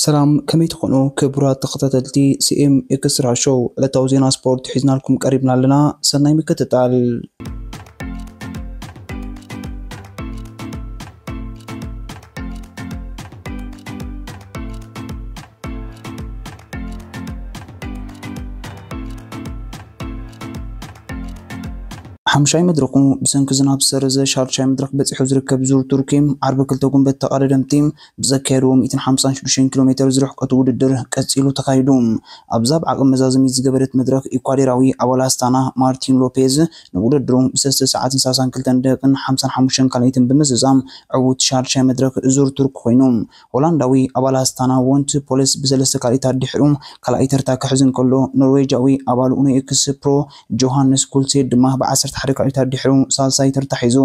ሰላም፣ ከመይ ትኾኑ ክቡራት ተኸታተልቲ ሲ ኤም ኤክስትራ ሾው? ዕለታዊ ዜና ስፖርት ሒዝናልኩም ቀሪብና ኣለና። ሰናይ ምክትታል። ሓምሻይ መድረኹ ብሰንኪ ዝናብ ዝሰረዘ ሻድሻይ መድረኽ በፂሑ ዝርከብ ዙር ቱርኪ፣ ዓርቢ ክልተ ጉንበት ተቐዳደምቲ ብዘካየድዎ ሚእትን ሓምሳን ሽዱሽተን ኪሎ ሜትር ዝርሕቀቱ ውድድር ቀፂሉ ተኻይዱ። ኣብዛ ብዓቕሚ መዛዘሚ ዝገበረት መድረኽ፣ ኢኳዶራዊ ኣባል ኣስታና ማርቲን ሎፔዝ ንውድድሩ ብሰለስተ ሰዓትን ሰላሳን ክልተን ደቂቕን ሓምሳን ሓሙሽተን ካልኢትን ብምዝዛም ዕዉት ሻድሻይ መድረኽ ዙር ቱርክ ኮይኑ። ሆላንዳዊ ኣባል ኣስታና ወንት ፖለስ ብሰለስተ ካልኢታት ድሕሩ ካልኣይ ተርታ ክሕዝ እንከሎ፣ ኖርዌጃዊ ኣባል ኡኖ ኤክስ ፕሮ ጆሃንስ ኩልሴድ ድማ ብዓሰርተ ሓደ ካልኢታት ድሕሩ ሳልሳይ ተርታ ሒዙ።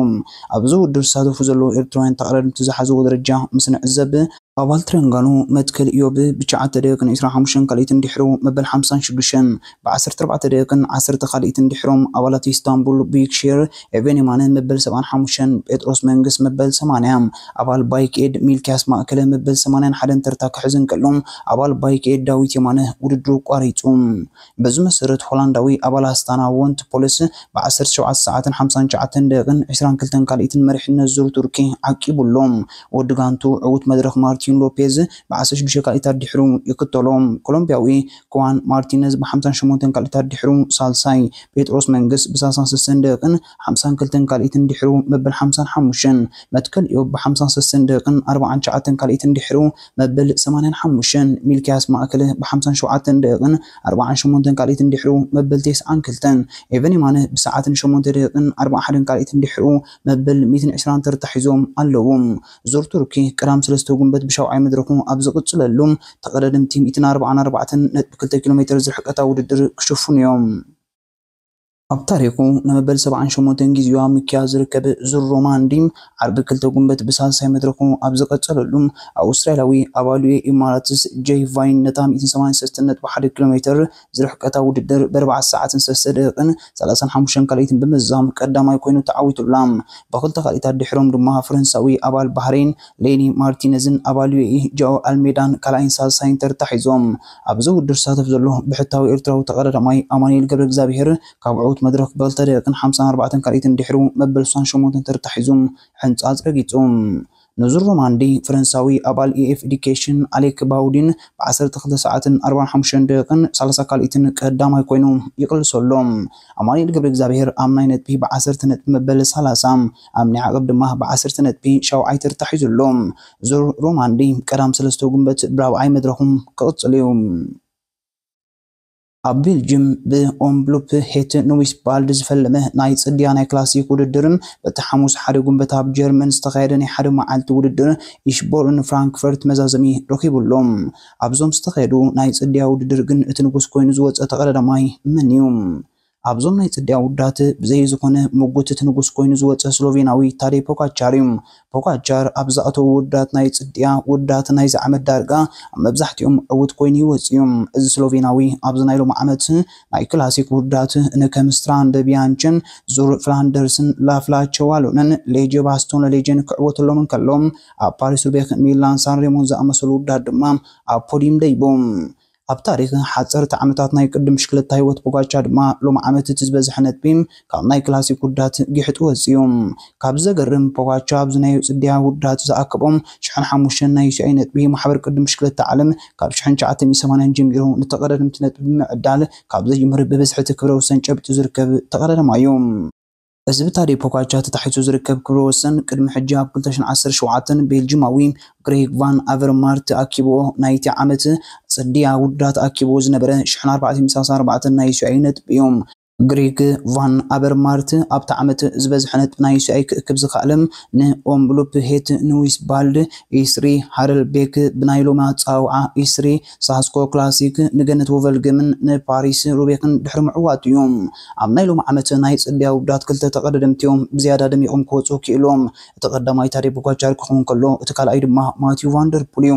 ኣብዚ ውድድር ዝሳተፉ ዘለዉ ኤርትራውያን ተቐዳደምቲ ዝሓዝዎ ደረጃ ምስ ንዕዘብ፣ ኣባል ትረንጋኑ መትከል ኢዮብ ብትሽዓተ ደቂቕን ዕስራን ሓሙሽተን ካልኢትን ድሕሩ መበል ሓምሳን ሽዱሽተን፣ ብዓሰርተ ኣርባዕተ ደቂቕን ዓሰርተ ካልኢትን ድሕሮም ኣባላት ኢስታንቡል ቢክሼር ኤቨን የማነ መበል ሰብዓን ሓሙሽተን፣ ጴጥሮስ መንግስ መበል ሰማንያ፣ ኣባል ባይክ ኤድ ሚልኪያስ ማእከለ መበል ሰማንያን ሓደን ተርታ ክሕዝ እንከሎ፣ ኣባል ባይክ ኤድ ዳዊት የማነ ውድድሩ ኣቋሪጹ። በዚ መሰረት ሆላንዳዊ ኣባል ኣስታና ወንት ፖለስ ብዓሰርተ ሸውዓተ ሰዓትን ሓምሳን ትሽዓተን ደቂቕን ዕስራን ክልተን ካልኢትን መሪሕነት ዙር ቱርኪ ዓቂቡ ኣሎ። ወዲ ጋንቱ ዕዉት መድረኽ ማርቲን ሎፔዝ ብዓሰርተ ሽዱሽተ ካልኢታት ድሕሩ ይክተሎ። ኮሎምቢያዊ ክዋን ማርቲነዝ ብሓምሳን ሸሞንተን ካልኢታት ድሕሩ ሳልሳይ፣ ጴጥሮስ መንግስ ብሳልሳን ሰለስተን ደቂቕን ሓምሳን ክልተን ካልኢትን ድሕሩ መበል ሓምሳን ሓሙሽተን፣ መትከል ኢዮብ ብሓምሳን ሰለስተን ደቂቕን ኣርባዓን ትሽዓተን ካልኢትን ድሕሩ መበል ሰማንያን ሓሙሽተን፣ ሚልኪያስ ማእከለ ብሓምሳን ሸውዓተን ደቂቕን ኣርባዓን ሸሞንተን ካልኢትን ድሕሩ መበል ተስዓን ክልተን፣ ኤቨን የማነ ብሰዓትን ሸሞንተ ደቂቕን ኣርባዓን ሓደን ካልኢትን ድሕሩ መበል ሚእትን ዕስራን ተርታ ሒዞም ኣለዉ። ዙር ቱርኪ ቀዳም ሰለስተ ጉንበት ብሻውዓይ መድረኹ ኣብ ዝቕጽለሉ፣ ተቐዳደምቲ ሚእትን ኣርባዓን ኣርባዕተን ነጥቢ ክልተ ኪሎ ሜትር ዝርሕቀታ ውድድር ክሽፍኑ እዮም። ኣብ ታሪኹ ንመበል ሰብዓን ሸሞንተን ግዜኡ ኣብ ምክያድ ዝርከብ ዙር ሮማንዲ፣ ዓርቢ ክልተ ጉንበት ብሳልሳይ መድረኹ ኣብ ዝቐጸለሉ፣ ኣውስትራልያዊ ኣባል ዩ ኤ ኢ ኢማራትስ ጄይ ቫይን ነታ ሚእትን ሰማንያን ሰለስተን ነጥቢ ሓደ ኪሎ ሜትር ዝርሕቀታ ውድድር ብኣርባዕተ ሰዓትን ሰለስተ ደቂቕን ሰላሳን ሓሙሽተን ካልኢትን ብምዝዛም ቀዳማይ ኮይኑ ተዓዊቱላ። ብኽልተ ካልኢታት ድሕሮም ድማ ፈረንሳዊ ኣባል ባህሬን ሌኒ ማርቲነዝን ኣባል ዩ ኤ ኢ ጃኦ ኣልሜዳን ካልኣይን ሳልሳይን ተርታ ሒዞም። ኣብዚ ውድድር ዝሳተፍ ዘሎ ብሕታዊ ኤርትራዊ ተቐዳዳማይ ኣማኑኤል ገብረ እግዚኣብሔር ካብ ዕዉት መድረኽ ብኽልተ ደቂቕን ሓምሳን ኣርባዕተን ካልኢትን ድሕሩ መበል ስሳን ሸሞንተን ተርታ ሒዙ ሕንጻጽ ረጊጹ። ንዙር ሮማንዲ ፈረንሳዊ ኣባል ኢ ኤፍ ኤዲኬሽን ኣሌክ ባውዲን ብዓሰርተ ክልተ ሰዓትን ኣርባዓን ሓሙሽተን ደቂቕን ሰላሳ ካልኢትን ቀዳማይ ኮይኑ ይቕልሶ ኣሎ። ኣማኑኤል ገብረ እግዚኣብሔር ኣብ ናይ ነጥቢ ብዓሰርተ ነጥቢ መበል ሰላሳ፣ ኣብ ናይ ዓቐብ ድማ ብዓሰርተ ነጥቢ ሻውዓይ ተርታ ሒዙ ኣሎ። ዙር ሮማንዲ ቀዳም ሰለስተ ጉንበት ብራብዓይ መድረኹም ክቕጽል እዩ። ኣብ ቤልጅም ብኦምብሉፕ ሄት ኑዊስባልድ ዝፈለመ ናይ ጽድያ ናይ ክላሲክ ውድድር በቲ ሓሙስ ሓደ ጉንበት ኣብ ጀርመን ዝተኻየደ ናይ ሓደ መዓልቲ ውድድር ኢሽቦርን ፍራንክፈርት መዛዘሚ ረኺቡ ኣሎ። ኣብዞም ዝተኻየዱ ናይ ጽድያ ውድድር ግን እቲ ንጉስ ኮይኑ ዝወጸ ተቐዳዳማይ መን እዩ? ኣብዞም ናይ ጽድያ ውዳት ብዘይ ዝኾነ ምጉት እቲ ንጉስ ኮይኑ ዝወጸ ስሎቬናዊ ታዴ ፖጋቻር እዩ። ፖጋቻር ኣብ ዝኣተዉ ውዳት ናይ ጽድያ ውዳት ናይዚ ዓመት ዳርጋ ኣብ መብዛሕትኦም ዕዉት ኮይኑ ይወጽእ እዩ። እዚ ስሎቬናዊ ኣብዚ ናይ ሎሚ ዓመት ናይ ክላሲክ ውዳት ንከም ስትራንደ ቢያንችን ዙር ፍላንደርስን ላፍላቸ ዋሎንን ሌጀ ባስቶን ሌጀን ክዕወተሎም እንከሎ፣ ኣብ ፓሪስ ሩቤክ፣ ሚላን ሳን ሬሞን ዝኣመሰሉ ውዳት ድማ ኣብ ፖዲየም ደይቡ። ኣብ ታሪኽ ሓፀርቲ ዓመታት ናይ ቅድም ብሽክለታ ህይወት ፖጋቻ ድማ ሎሚ ዓመት እቲ ዝበዝሐ ነጥቢ ካብ ናይ ክላሲክ ውዳት ጊሕጡ ወፂኡ። ካብ ዘገርም ፖጋቻ ኣብዚ ናይ ፅድያ ውዳት ዝኣከቦም ሽሕን ሓሙሽተን ናይ ዩ ሲ ኣይ ነጥቢ ማሕበር ቅድም ብሽክለታ ዓለም ካብ ሽሕን ትሽዓተ ሚእትን ሰማንያን ጀሚሩ ንተቐዳደምቲ ነጥቢ ብምዕዳል ካብ ዘይምር ብብዝሒ እቲ ክብረ ወሰን ጨቢጡ ዝርከብ ተቐዳዳማይ እዩ። እዚ ብታዴ ፖጋቻ ተታሒዙ ዝርከብ ክብረ ወሰን ቅድሚ ሕጂ ኣብ ክልተ ሽሕን ዓሰርተ ሸውዓተን ቤልጂማዊ ግሬግ ቫን ኣቨርማርት ኣኪብዎ ናይቲ ዓመት ጽድያ ውዳት ኣኪብዎ ዝነበረ ሽሕን ኣርባዕተን ሚእትን ሰላሳን ኣርባዕተን ናይ ዩ ሲ ኣይ ነጥቢ እዩ። ግሬግ ቫን ኣበርማርት ኣብቲ ዓመት ዝበዝሐ ነጥቢ ናይ ዩ ሲ ኣይ ክእክብ ዝኸኣለ ንኦምብሉፕ ሄት ኑዊስባልድ ኢስሪ ሃረልቤክ ብናይ ሎሚ ኣጸዋውዓ ኢስሪ ሳስኮ ክላሲክ ንገነት ወቨልገምን ንፓሪስ ሩቤክን ድሕሪ ምዕዋቱ እዩ። ኣብ ናይ ሎሚ ዓመት ናይ ጽድያ ውዳት ክልተ ተቐዳደምቲ እዮም ብዝያዳ ደሚቖም ክወጹ ክኢሎም። እቲ ቀዳማይ ታዴ ፖጋቻር ክኸውን ከሎ፣ እቲ ካልኣይ ድማ ማቲዩ ቫንደርፑል እዩ።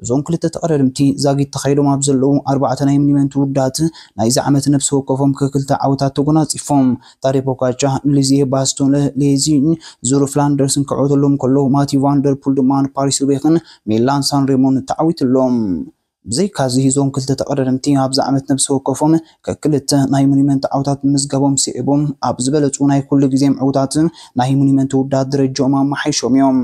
እዞም ክልተ ተቐዳደምቲ ዛጊት ተኻይዶም ኣብ ዘለዉ ኣርባዕተ ናይ ሚኒመንት ውዳት ናይዚ ዓመት ነፍሲ ወከፎም ክልተ ዓወታት ተጎናጺፎም። ታዴ ፖጋቻ ንሉዚየ ባስቶን ሌዚን ዙር ፍላንደርስን ክዕወተሎም ከሎ፣ ማቲ ቫንደርፑል ድማ ንፓሪስ ሩቤክን ሚላን ሳን ሬሞን ተዓዊትሎም። ብዘይካዚ፣ እዞም ክልተ ተቐዳደምቲ ኣብዚ ዓመት ነብሲ ወከፎም ከክልተ ናይ ሞኒመንት ዓወታት ምምዝጋቦም ስዒቦም፣ ኣብ ዝበለጹ ናይ ኩሉ ግዜ ዕውታት ናይ ሞኒመንት ውዳት ደረጃኦም ኣመሓይሾም እዮም።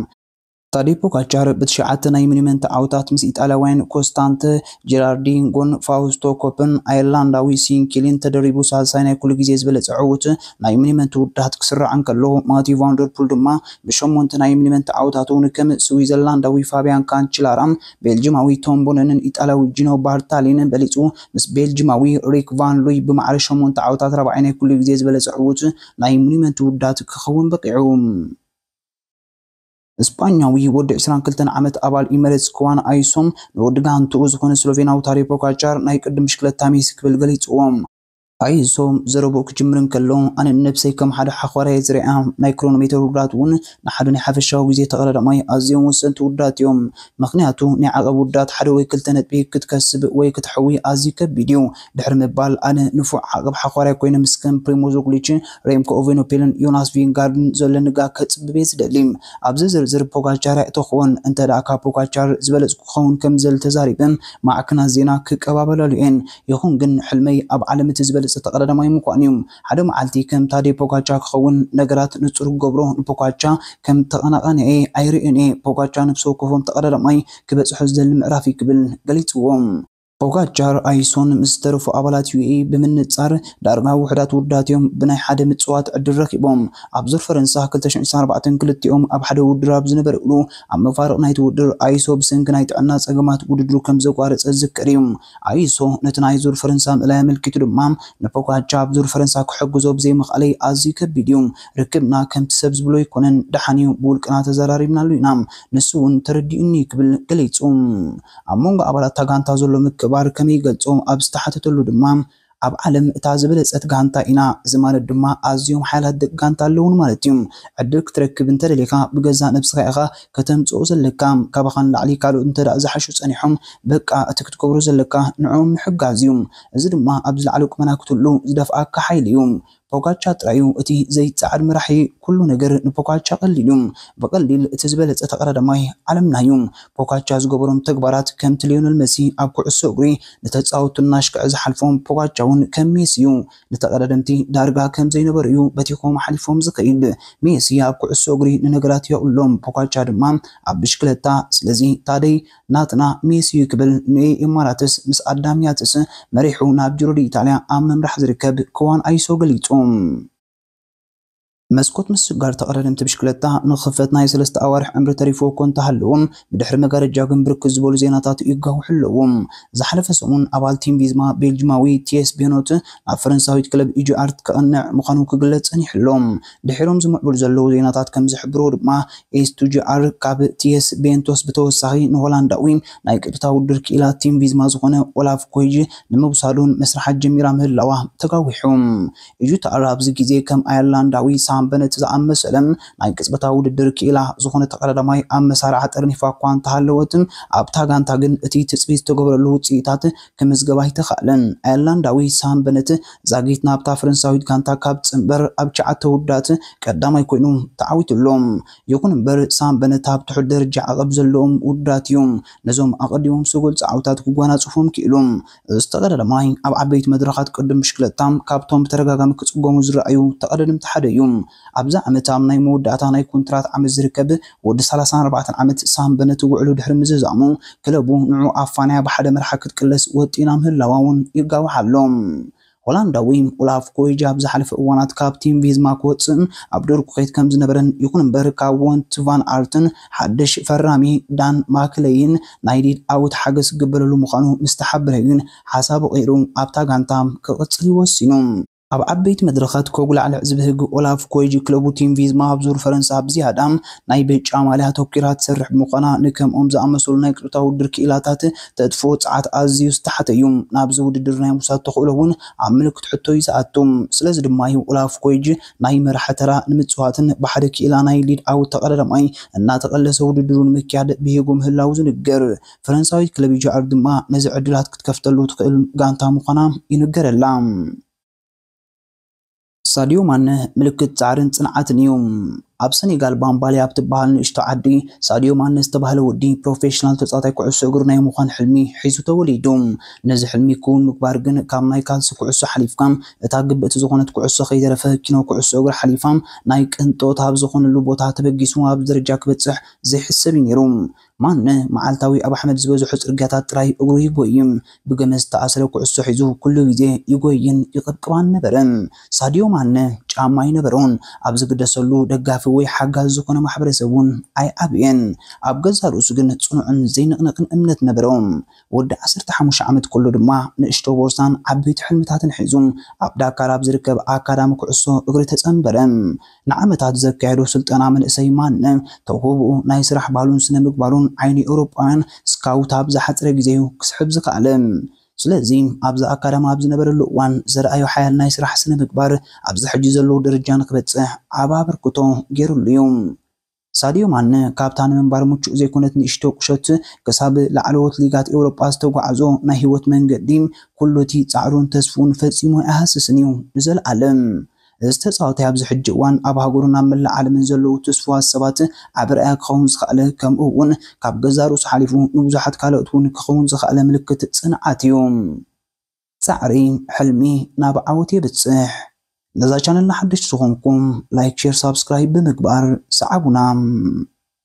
ታዴ ፖጋቻር ብትሽዓተ ናይ ሞኒመንት ዓወታት ምስ ኢጣልያውያን ኮስታንተ ጀራርዲንጎን ፋውስቶ ኮፕን ኣየርላንዳዊ ሲንኪሊን ተደሪቡ ሳልሳይ ናይ ኩሉ ግዜ ዝበለጸ ዕዉት ናይ ሞኒመንት ውዳት ክስራዕ እንከሎ፣ ማቲ ቫንደርፑል ድማ ብሸሞንተ ናይ ሞኒመንት ዓወታቱ ንከም ስዊዘርላንዳዊ ፋቢያን ካንችላራን ቤልጅማዊ ቶም ቦነንን ኢጣልያዊ ጂኖ ባርታሊን በሊጹ፣ ምስ ቤልጅማዊ ሪክ ቫን ሉይ ብማዕረ ሸሞንተ ዓወታት ራብዓይ ናይ ኩሉ ግዜ ዝበለጸ ዕዉት ናይ ሞኒመንት ውዳት ክኸውን በቂዑ። ስጳኛዊ ወዲ ዕስራን ክልተን ዓመት ኣባል ኢመሬትስ ክዋን ኣይሶም ንወዲ ጋንትኡ ዝኾነ ስሎቬናዊ ታዴ ፖጋቻር ናይ ቅድም ብሽክለታ ሜሲ ክብል ገሊጽዎም። ኣይሶ ዘረብኡ ክጅምር እንከሎ፣ ኣነ ንነብሰይ ከም ሓደ ሓዃርያ እየ ዝሪኣ። ናይ ክሮኖሜተር ውድድራት እውን ንሓደ ናይ ሓፈሻዊ ግዜ ተቐዳዳማይ ኣዝዮም ወሰንቲ ውድድራት እዮም። ምኽንያቱ ናይ ዓቐብ ውድድራት ሓደ ወይ ክልተ ነጥቢ ክትከስብ ወይ ክትሕዊ ኣዝዩ ከቢድ እዩ። ድሕሪ ምባል፣ ኣነ ንፉዕ ዓቐብ ሓዃርያ ኮይነ ምስ ከም ፕሪሞዝ ሮግሊች፣ ሬምኮ ኦቬኖፔልን ዮናስ ቪንጋርድን ዘለኒ ጋግ ከጽብብ እየ ዝደሊ። ኣብዚ ዝርዝር ፖጋቻር ኣይእተኽዎን። እንተ ደኣ ካብ ፖጋቻር ዝበለጽኩ ክኸውን ከም ዝደሊ ተዛሪበ፣ ማዕከናት ዜና ክቀባበላሉ እየን። ይኹን ግን፣ ሕልመይ ኣብ ዓለም እቲ ዝበለጸ ተቐዳዳማይ ምዃን እዩ። ሓደ መዓልቲ ከም ታዴ ፖጋቻ ክኸውን ነገራት ንጹር ክገብሮ፣ ንፖጋቻ ከም ተቐናቓኒ እየ ኣይርእዮን እየ። ፖጋቻ ነብሲ ወከፎም ተቐዳዳማይ ክበጽሖ ዝደሊ ምዕራፍ እዩ ክብል ገሊጽዎ። ፖጋቻር ኣይሶን ምስ ዝተረፉ ኣባላት ዩ ኤ ኢ ብምንጻር ዳርጋ ውሑዳት ውዳት እዮም ብናይ ሓደ ምጽዋት ዕድል ረኺቦም። ኣብ ዙር ፈረንሳ ክልተ ሽሕን ዕስራን ኣርባዕተን ክልቲኦም ኣብ ሓደ ውድድር ኣብ ዝነበርሉ ኣብ መፋርቕ ናይቲ ውድድር ኣይሶ ብሰንኪ ናይ ጥዕና ጸገማት ውድድሩ ከም ዘቋረጸ ዝዝከር እዩ። ኣይሶ ነቲ ናይ ዙር ፈረንሳ ምእላይ ኣመልኪቱ ድማ ንፖጋቻ ኣብ ዙር ፈረንሳ ክሕግዞ ብዘይምኽኣለይ ኣዝዩ ከቢድ እዩ። ርክብና ከምቲ ሰብ ዝብሎ ኣይኮነን፣ ደሓን እዩ፣ ብውልቅና ተዘራሪብናሉ ኢና። ንሱ እውን ተረዲኡኒ ክብል ገሊጹ። ኣብ መንጎ ኣባላት እታ ጋንታ ዘሎ ምክብባር ከመይ ይገልጾ ኣብ ዝተሓተተሉ ድማ፣ ኣብ ዓለም እታ ዝበለጸት ጋንታ ኢና፣ እዚ ማለት ድማ ኣዝዮም ሓያላት ደቂ ጋንታ ኣለውን ማለት እዩ። ዕድል ክትረክብ እንተደሊኻ ብገዛእ ነብስኻ ኢኻ ከተምጽኦ ዘለካ። ካባኻ ንላዕሊ ካልኦት እንተ ደኣ ዝሓሹ ጸኒሖም፣ በቃ እቲ ክትገብሮ ዘለካ ንዕኦም ምሕጋዝ እዩ። እዚ ድማ ኣብ ዝለዓለ ቁመና ክትህሉ ዝደፍኣካ ሓይሊ እዩ። ፖጋቻ ጥራይ እዩ እቲ ዘይጸዓድ መራሒ። ኩሉ ነገር ንፖጋቻ ቀሊል እዩ። ብቐሊል እቲ ዝበለጸ ተቐዳዳማይ ዓለምና እዩ። ፖጋቻ ዝገበሮም ተግባራት ከምቲ ሊዮነል መሲ ኣብ ኩዕሶ እግሪ ንተጻወቱ እናሽክዐ ዝሓልፎም፣ ፖጋቻ እውን ከም ሜሲ እዩ። ንተቐዳደምቲ ዳርጋ ከም ዘይነበሩ እዩ በቲኾም ሓሊፎም ዝኸይድ። ሜሲ ኣብ ኩዕሶ እግሪ ንነገራት የቕሎም፣ ፖጋቻ ድማ ኣብ ብሽክለታ። ስለዚ ታደይ ናትና ሜሲ እዩ ክብል ንኤ ኤማራትስ ምስ ኣዳም ያትስ መሪሑ ናብ ጂሮ ዲ ኢጣልያ ኣብ ምምራሕ ዝርከብ ክዋን ኣይሶ ገሊጹ። መስኮት ምስጋር ተቐዳደምቲ ብሽክለታ ንኽኽፈት ናይ ሰለስተ ኣዋርሕ ዕምሪ ተሪፍዎ እኳ እንተሃለወ፣ ብድሕሪ መጋረጃ ግን ብርክት ዝበሉ ዜናታት ይጋውሑ ኣለዉ። ዝሓለፈ ሰሙን ኣባል ቲም ቪዝማ ቤልጅማዊ ቲየስ ቤኖት ናብ ፈረንሳዊት ክለብ ኢጂ ኣርት ከቕንዕ ምዃኑ ክግለጽ ጸኒሑ ኣሎ። ድሒሮም ዝምዕብሉ ዘለዉ ዜናታት ከም ዝሕብርዎ ድማ፣ ኤስ ቱ ጂ ኣር ካብ ቲየስ ቤንቶስ ብተወሳኺ ንሆላንዳዊ ናይ ቀጥታ ውድድር ክኢላ ቲም ቪዝማ ዝኾነ ኦላፍ ኮይጅ ንምውሳዱን መስርሓት ጀሚራ ምህላዋ ተጋዊሑ። ኢጁ ተኣር ኣብዚ ግዜ ከም ኣየርላንዳዊ ሳም በነት ዝኣመሰለ ናይ ቅጽበታዊ ውድድር ክኢላ ዝኾነ ተቐዳዳማይ ኣብ መሳርዓ ጠርኒፋ እኳ እንተሃለወት፣ ኣብታ ጋንታ ግን እቲ ትጽቢት ዝተገብረሉ ውጽኢታት ክምዝገብ ኣይተኻእለን። ኣየርላንዳዊ ሳም በነት ዛጊት ናብታ ፈረንሳዊት ጋንታ ካብ ጽንበር ኣብ ትሽዓተ ውዳት ቀዳማይ ኮይኑ ተዓዊቱ ኣሎ። ይኹን እምበር ሳም በነት ኣብ ትሑት ደረጃ ዓቐብ ዘለዎም ውዳት እዩ ነዞም ኣቐዲሞም ዝተገልጹ ዓወታት ክጓናጽፎም ክኢሉ። እዚ ተቐዳዳማይ ኣብ ዓበይቲ መድረኻት ቅድም ብሽክለታ ካብቶም ብተደጋጋሚ ክጽገሙ ዝረኣዩ ተቐዳደምቲ ሓደ እዩ። ኣብዚ ዓመት ኣብ ናይ መወዳእታ ናይ ኮንትራት ዓመት ዝርከብ ወዲ ሰላሳን ኣርባዕተን ዓመት ሳም በነት ውዕሉ ድሕሪ ምዝዛሙ፣ ክለቡ ንዑ ኣፋንያ ብሓደ መርሓ ክትቅለስ ወጢና ምህላዋ እውን ይጋዋሕ ኣሎ። ሆላንዳዊ ኦላፍ ኮይጅ ኣብ ዝሓለፈ እዋናት ካብ ቲም ቪዝማ ክወጽእን ኣብ ዱር ክኸይድ ከም ዝነበረን፣ ይኹን እምበር ካብ ወንት ቫን ኣርትን ሓድሽ ፈራሚ ዳን ማክለይን ናይ ሊድ ኣውት ሓገዝ ክግበረሉ ምዃኑ ምስ ተሓበረ ግን ሓሳቡ ቀይሩ ኣብታ ጋንታ ክቕጽል እዩ ወሲኑ። ኣብ ዓበይቲ መድረኻት ከጉላዕልዕ ዝብህግ ኦላፍ ኮይጅ፣ ክለቡ ቲም ቪዝማ ኣብ ዙር ፈረንሳ ብዝያዳ ናይ ብጫ ማልያ ኣተኲራ ትሰርሕ ብምዃና፣ ንከምኦም ዝኣመሰሉ ናይ ቅጥታ ውድድር ክኢላታት ተጥፍኦ ጸዓት ኣዝዩ ዝተሓተ እዩ። ናብዚ ውድድር ናይ ምውሳድ ተኽእሎ እውን ኣብ ምልክት ሕቶ እዩ ዝኣቱ። ስለዚ ድማ እዩ ኦላፍ ኮይጅ ናይ መራሒ ተራ ንምጽዋትን ብሓደ ክኢላ ናይ ሊድ ኣውት ተቐዳዳማይ እናተቐለሰ ውድድሩ ንምክያድ ብሂጉ ምህላው ዝንገር። ፈረንሳዊት ክለብ ዩ ጂ ኣር ድማ ነዚ ዕድላት ክትከፍተሉ ትኽእል ጋንታ ምዃና ይንገረላ። ሳዲዮ ማነ ምልክት ጻዕርን ጽንዓትን እዩ። ኣብ ሰኔጋል ባምባሊ ኣብ ትበሃል ንእሽቶ ዓዲ፣ ሳዲዮ ማነ ዝተባህለ ወዲ ፕሮፌሽናል ተጻዋታይ ኩዕሶ እግሪ ናይ ምዃን ሕልሚ ሒዙ ተወሊዱ። ነዚ ሕልሚ ክውን ምግባር ግን ካብ ናይ ካልሲ ኩዕሶ ሓሊፍካ፣ እታ ግብእቲ ዝኾነት ኩዕሶ ከይተረፈ ኪኖ ኩዕሶ እግሪ ሓሊፋ፣ ናይ ቅንጦት ኣብ ዝኾነሉ ቦታ ተበጊሱ ኣብ ደረጃ ክበጽሕ ዘይሕሰብ እዩ ነይሩ። ማነ መዓልታዊ ኣብ ኣሕመድ ዝበዝሖ ጽርግያታት ጥራይ እግሩ ይጎይም። ብገመድ ዝተኣስረ ኩዕሶ ሒዙ ኩሉ ግዜ ይጎይን ይቕብቅባን ነበረ። ሳዲዮ ማነ ጫማ ኣይነበሮን። ኣብ ዝግደሰሉ ደጋፊ ወይ ሓጋዚ ዝኾነ ማሕበረሰብ እውን ኣይዓበየን። ኣብ ገዛ ርእሱ ግን ጽኑዕን ዘይንቕነቕን እምነት ነበሮ። ወዲ ዓሰርተ ሓሙሽተ ዓመት ከሎ ድማ ንእሽቶ ቦርሳን ዓበይቲ ሕልምታትን ሒዙ ኣብ ዳካር ኣብ ዝርከብ ኣካዳሚ ኩዕሶ እግሪ ተጸንበረ። ንዓመታት ዘካየዶ ስልጠና መንእሰይ ማነ ተውህብኡ ናይ ስራሕ ባህሉን ስነ ምግባሩን ዓይኒ ኤውሮጳውያን ስካውት ኣብ ዝሓጸረ ግዜ እዩ ክስሕብ ዝኸኣለ። ስለዚ ኣብዚ ኣካዳሚ ኣብ ዝነበረሉ እዋን ዘርኣዮ ሓያል ናይ ስራሕ ስነ ምግባር ኣብዚ ሕጂ ዘለዎ ደረጃ ንክበጽሕ ዓቢ ኣበርክቶ ገይሩሉ እዩ። ሳዲዮ ማነ ካብታ ንምንባር ምቹእ ዘይኮነት ንእሽቶ ቁሸት ክሳብ ላዕለዎት ሊጋት ኤውሮጳ ዝተጓዓዞ ናይ ህይወት መንገዲ ኩሉ እቲ ጻዕሩን ተስፍኡን ፈጺሙ ኣይሃስስን እዩ ንዘለኣለም። እዚ ተጻዋታይ ኣብዚ ሕጂ እዋን ኣብ ሃገሩን ኣብ መላእ ዓለምን ዘለዉ ትስፉዋት ሰባት ዓቢ ርኣያ ክኸውን ዝኸኣለ፣ ከምኡ እውን ካብ ገዛ ርእሱ ሓሊፉ ንብዙሓት ካልኦት እውን ክኸውን ዝኸኣለ ምልክት ጽንዓት እዩ። ጻዕሪ ሕልሚ ናብ ዓወት የብጽሕ። ነዛ ቻነልና ሓደሽቲ ዝኾንኩም ላይክ፣ ሼር፣ ሳብስክራይብ ብምግባር ሰዓቡና።